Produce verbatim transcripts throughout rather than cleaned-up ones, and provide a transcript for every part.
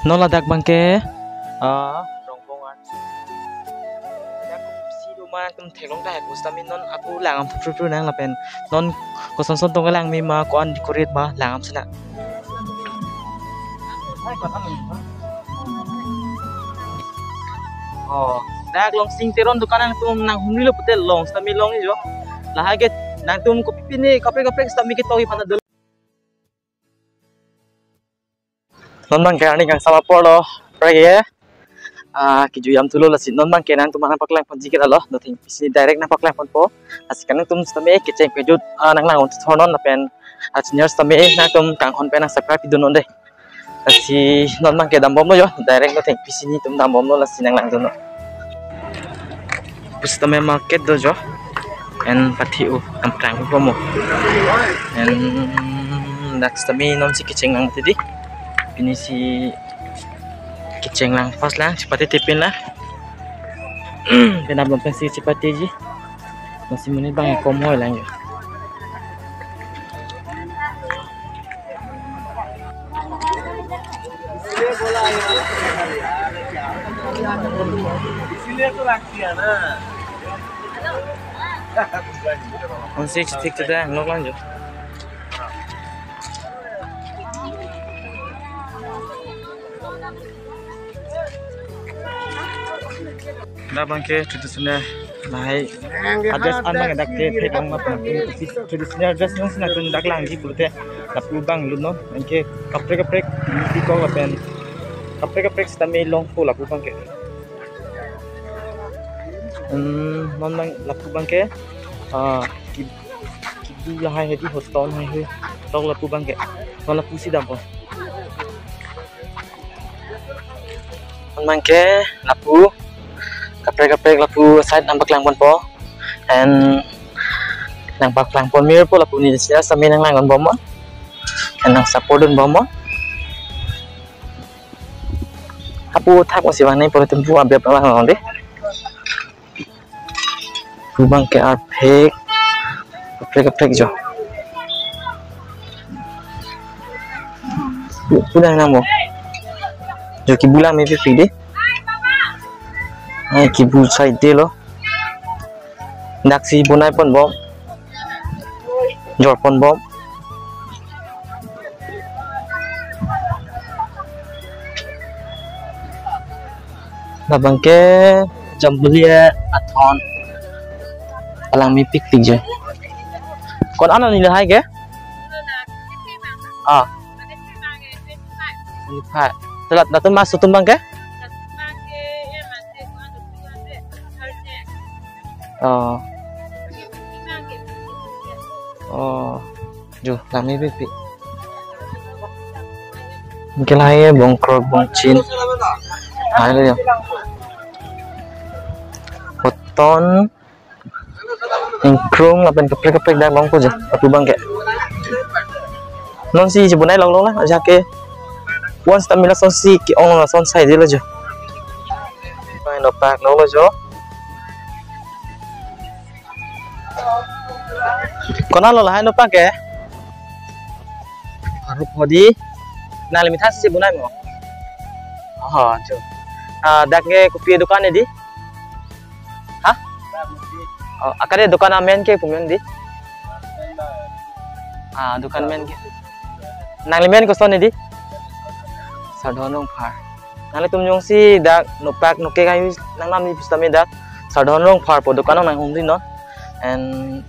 Non ladak abangke, ah, Rongbong an. Dak si do ma tum theklong tahai pu sitame non ako lang am phru phru nang lapen non kosonson tong lang me ma ko-an decorate ma lang am sina. Oh, dak Longsing Teron dukan nangtum nanghumrilo pute long sitame long jo. Lahai ke nangtum kopi pine kaprek kaprek sitame ketok-i aphan dolo. Non abangke arni kangsam apor lo, prek ye. Ah, kejui am thulo lasi non abangke nangtum aphan nangpaklang ponji ke lalo, do thengpi sini direct nangpaklang ponpo. Lasi kanangtum sitame kecheng kejut, ah, nanglang un thor non lapen, ah, senior sitame nangtum kanghon pen nang subscribe pidun non dei. Lasi non abangke dambomlo jo, direct do thengpi sini atum dambomlo lasi nanglang dun non. Pusitame market do jo. En pathi-u amprang po mo. En dak sitame non si kecheng lang tidi. Pini si kecheng lang pas lang chepate tipin lang. Penap long pensi chepate ji. Masih menit bang kom hoi lang jo. Onsi chetik chetik nok lang jo. Dak abangke traditional lahai dress an abang dak ke theklong ma pon traditional dress nang sina tun dak langji pulote lapu abang lut non anke kaprek kaprek pi kok lapen kaprek kaprek sitame longpo lapu abangke. Hmm, non abang lapu abangke, ah, ki- kibu lahai hedi hoton hai hu tok lapu abangke. Non lapu si dampo. Abangke lapu kaprek kaprek lapu side nangpaklang ponpo. En nangpaklang pon mir po lapu ni sila sitame nanglang ponbom. En nang support dunbom. Apu thak masih bang nai pura tempu abep lang dei. Pu abangke arphek kaprek kaprek jo. Pu- pulang nang mo. Jo kibu lang mepik dei. Ai kibu side lo. Dak si bonai ponbom. Jor ponbom. Labangke jambulia athon. Alang mepik pik je. Ko-an anini lahai ke? Ah. Twenty-five. Telat latum mas atum abangke? Oh. Oh. Jo, lang mepik pik. Anke lahai bongkrok bongchin. Hai lo ya. Hoton. Ingkrung lapen kaprek kaprek dak longpo je lapu abangke. Non si chebonai longlong lang ajak ke. Once tamila son si ke-ong lason sai dei lo jo. Pai nopak lo jo. Ko-an lo lahai nopak ke? Arup hodi. Nangli methang si bonai mo. Oh, jo. Ah, dak ke kopi dukan dei? Ha? Oh, akade dukan amen ke pu amen dei? Ah, dukan amen ke. Nangli men koson dei? Sardhon Rongphar. Nanglitum jongsi dak nopak nokek ayu nangnamji pusitame dak Sardhon Rongphar pu dukan nanghumri non. En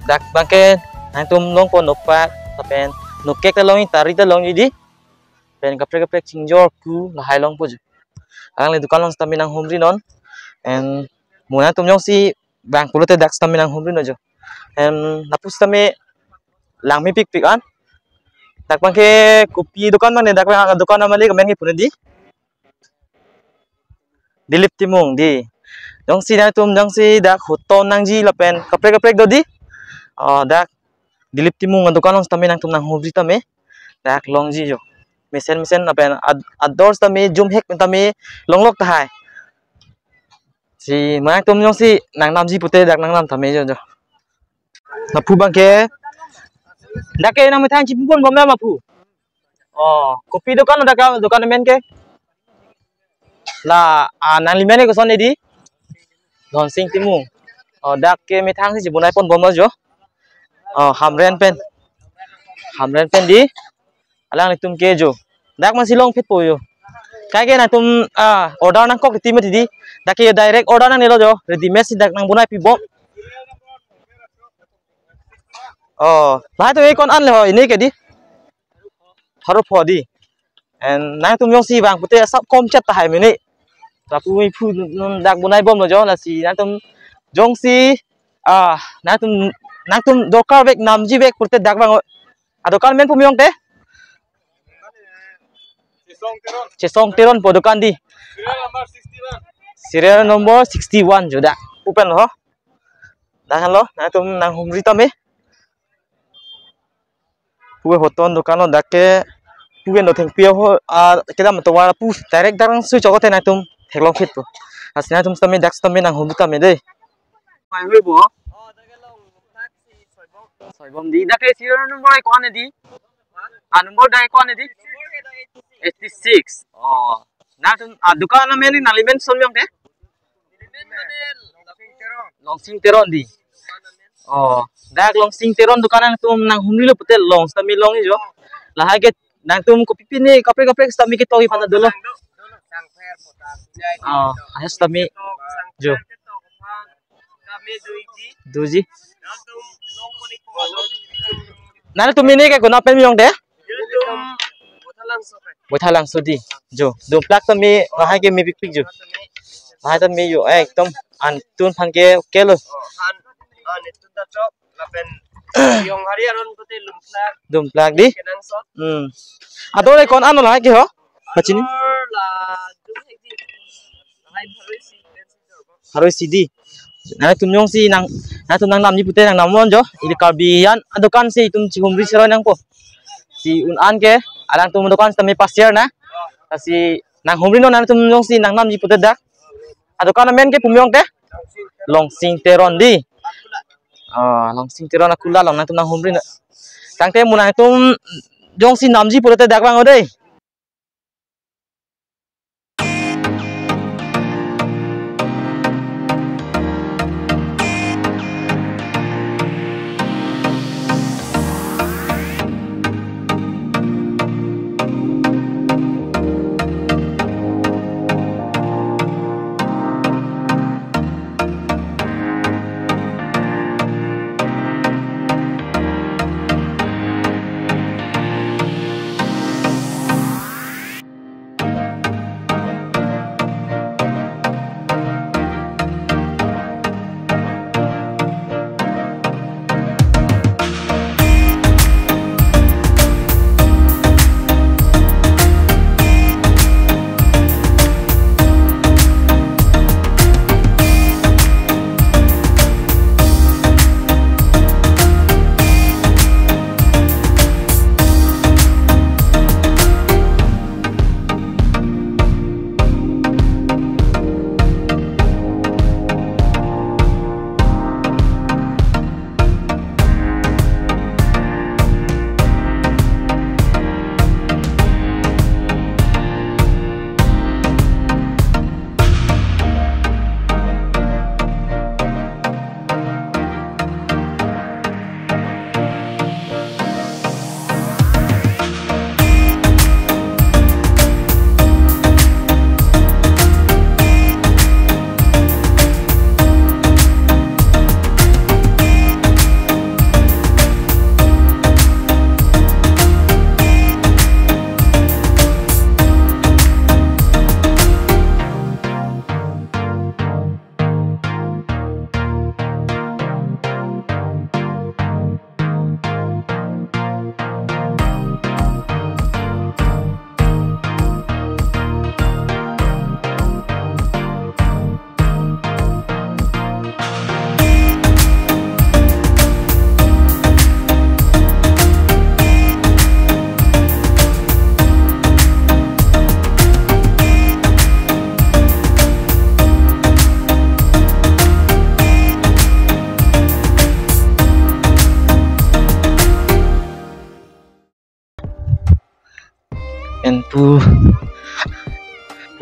dak abangke nangtum longpo nopak lapen nokek ta longji, tari ta longji dei. Pen kaprek kaprek chingjor ku lahai longpo je. Alangli dukan along sitame nanghumri non. En mo nangtum jongsi bang pulote dak sitame nanghumri non jo. En lapu sitame lang mepik pik an. Dak abangke kopi dukan abang dei, dak abang dukan abang dei, amen ke pu dei? Dilip Timung dei. Jongsi nangtum jongsi dak hoton nangji lapen kaprek kaprek do dei. Oh, dak Dilip Timung adukan along sitame nangtum nanghumri tame dak longji jo. Mesen mesen lapen ad- ador sitame jumhek pen tame longlok tahai. Si mo nangtum jongsi nangnamji pute dak nangnam tame jo jo. Lapu abangke. Dak ke nang methang chipu ponbom ma lapu? Oh, kopi dukan dak dukan amen ke? La, ah, nanglimen ke koson dei? Dhonsing Timung. Oh, dak ke methang si chibonai ponbomlo jo. Oh, Hamren pen. Hamren pen dei. Alanglitum ke jo. Dak man si longphitpo jo. Kaike nangtum, ah, order nangkok titi mati dei. Dak ke direct order nangnelo jo. Ready made si dak nangbonai pibom. Oh, lahai atum ke ko-an le ho, pini ke dei? Pharo pho dei. And nangtum jongsi vang pute asap kom chet tahai mene. Lapu mephu non dak bonaibomlo jo, lasi nangtum jongsi, ah, nangtum, nangtum dorkar vek, namji vek pute dak vang. Adokan amen pu miyong te? Chesong Teron. Chesong Teron pu adokan dei. Serial number sixty one. Serial number sixty one jo dak. Open ho. Dak henlo, nangtum nanghumri tame. Puke hoton dokan lo dak ke, puke no thengpi ho, ah, kedam tovar pu direct darang sui chokot te nangtum theklongphitpo. Lasi nangtum sitame dak sitame nanghumri tame dei. Mai hui bo. Soibom dei, dak ke serial number ko-an dei? Ah, number dak ko-an dei? Eighty six. Oh. Nangtum, ah, dokan amen nanglimen koson miyong te? Longsing Teron dei. Oh, dak Longsing Teron dokan nangtum nanghumrilo pute long sitame longji jo. Lahai ke nangtum kopi pine kaprek kaprek sitame ketok-i aphan dolo. Oh, ahas sitame jo. Doji. Nangtum pini ke konat pen miyong te? Boithalangso dei. Jo, dumplak tame, lahai ke mepikpik jo. Lahai tame jo, eh, ekdom an tun aphan ke, ke lo. Dumplak dei. Hmm. Ador le ko-an lo lahai ke ho? Pachini? Pharo isi dei. Nangtum jongsi nang, nangtum nangnamji pute nangnamnon jo. Ili Karbi an adokan si itum chihumri seroi nangpo. Si un-an ke, alangtum adokan sitame pa-share nang. Lasi nanghumrinon nangtum jongsi nangnamji pute dak. Adokan amen ke pu miyong te? Longsing Teron dei. Ah, Longsing Teron akula along nangtum nanghumrinon. Tangte mo nangtum jongsi namji pute dak vang o dei.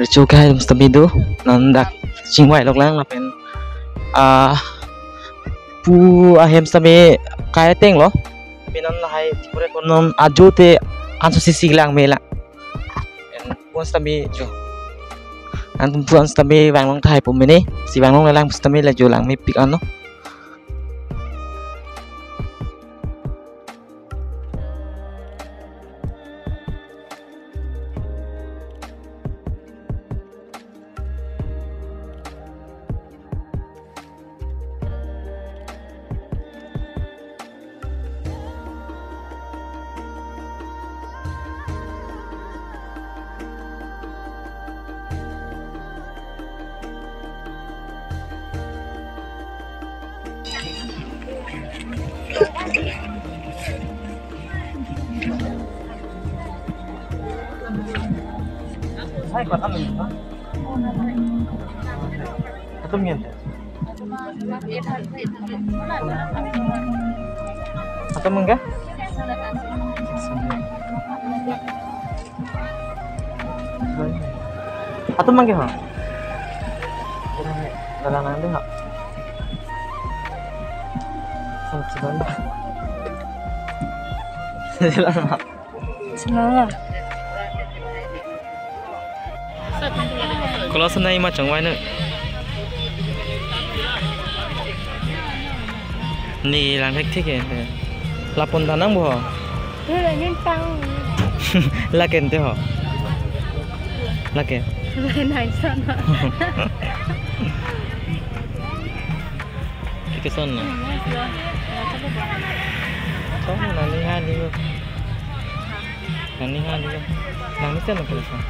Recho ke hai sitame do, non dak chingvai lok lang lapen, ah, pu ahem sitame kai ateng lo. Lapen non lahai chipore konon ajo te anso sisi lang me la. Pu an sitame jo. An pu an sitame vanglong tahai pu mene, si vanglong lang sitame la jo lang mepik anlo. Hai, kota mana? Satu mungkin. Satu mungkin? Satu mungkin, ha? Dalam nanti, ha? Satu mungkin. Satu mungkin. Semangat. Kalau senai macam mana? Ni lang thekthek ke. Lapon tanang bo. Laken te ho. Laken. Lain sana. Kike son na. Son na ni ha ni. Nang ni ha ni. Nang ni sen na kike son.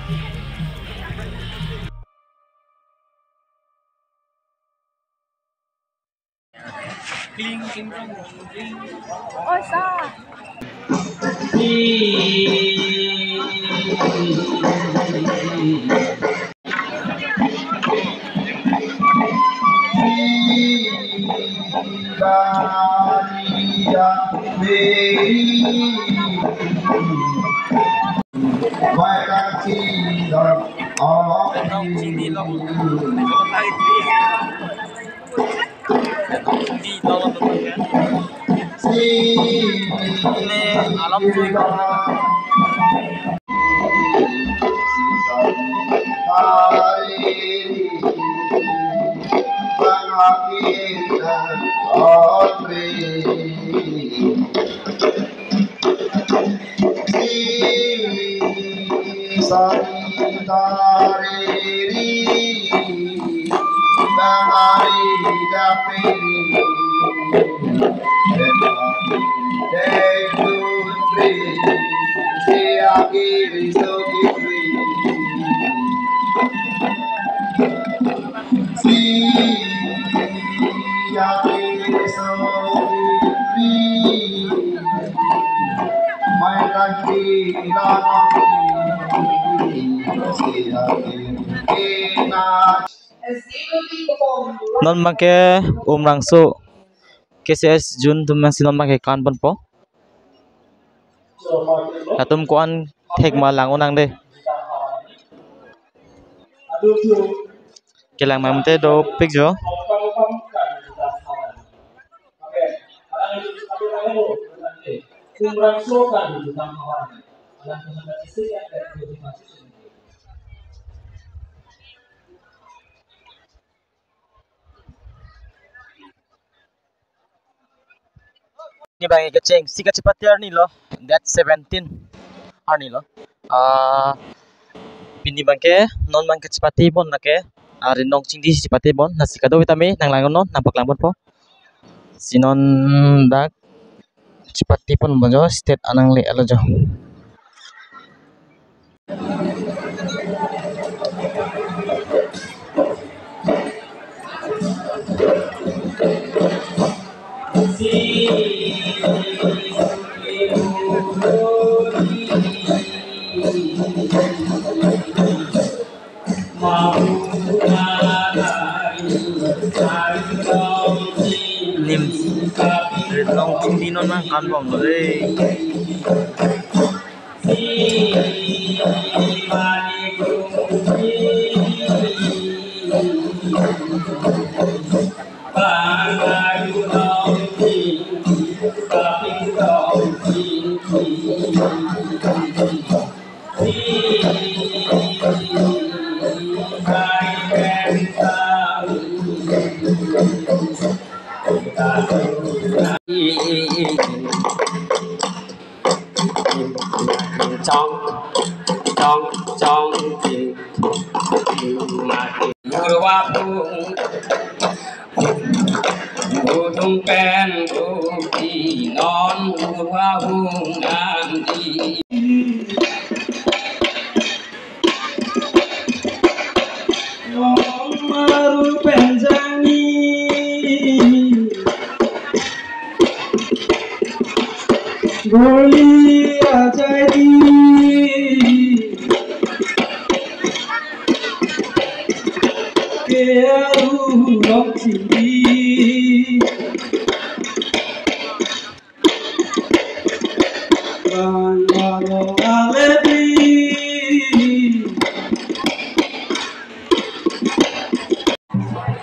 Oh, sa. Non abangke Umrangso K C S June atum si non abangke kan ponpo. Latum ko-an thek ma lang-o nang de. Kelang mate dopik jo. Pini abang kecheng si kachepate arni lo, date seventeen arni lo. Ah, pini abangke non abang kachepate pon lake, ah, Rinong Chingdi chepate pon, lasi kadokave tame nang lang non, nang paklang ponpo. Si non dak chepate pon bo jo, stage anang le alo jo. Nim, Rinong Chingdi non nang kan bom lo re. Chong, chong, chong, ting, ting, ma, ting. Murwa pung, udung pen, uti non, murwa hung nang di. Ong maru penjani goli ajai di ke aru long chili.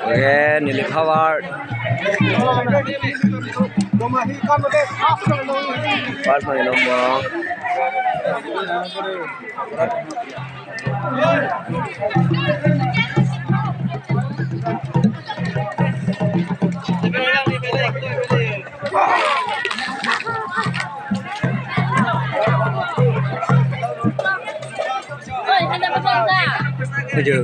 Oke, neli havar. Pas main nomor. Tujuh.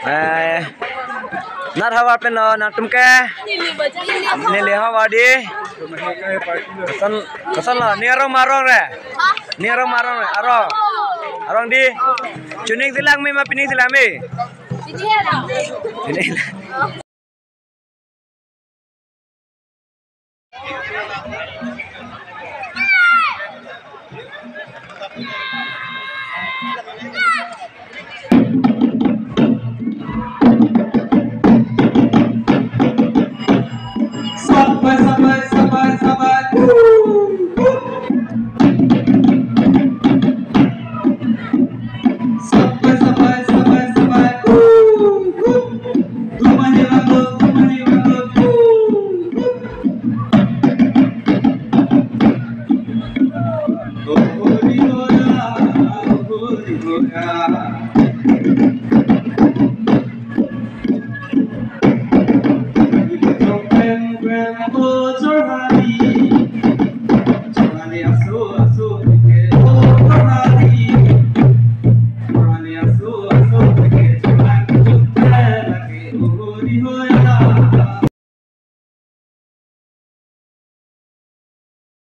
Eh, nar havar pen lo, nangtum ke? Neli havar di. Koson, koson lo, ne arong ma arong re? Ne arong ma arong re? Arong. Arong di. Chuning silang me ma pining silang me? Pining. Sabai, sabai, sabai, sabai. Sabai, sabai, sabai, sabai.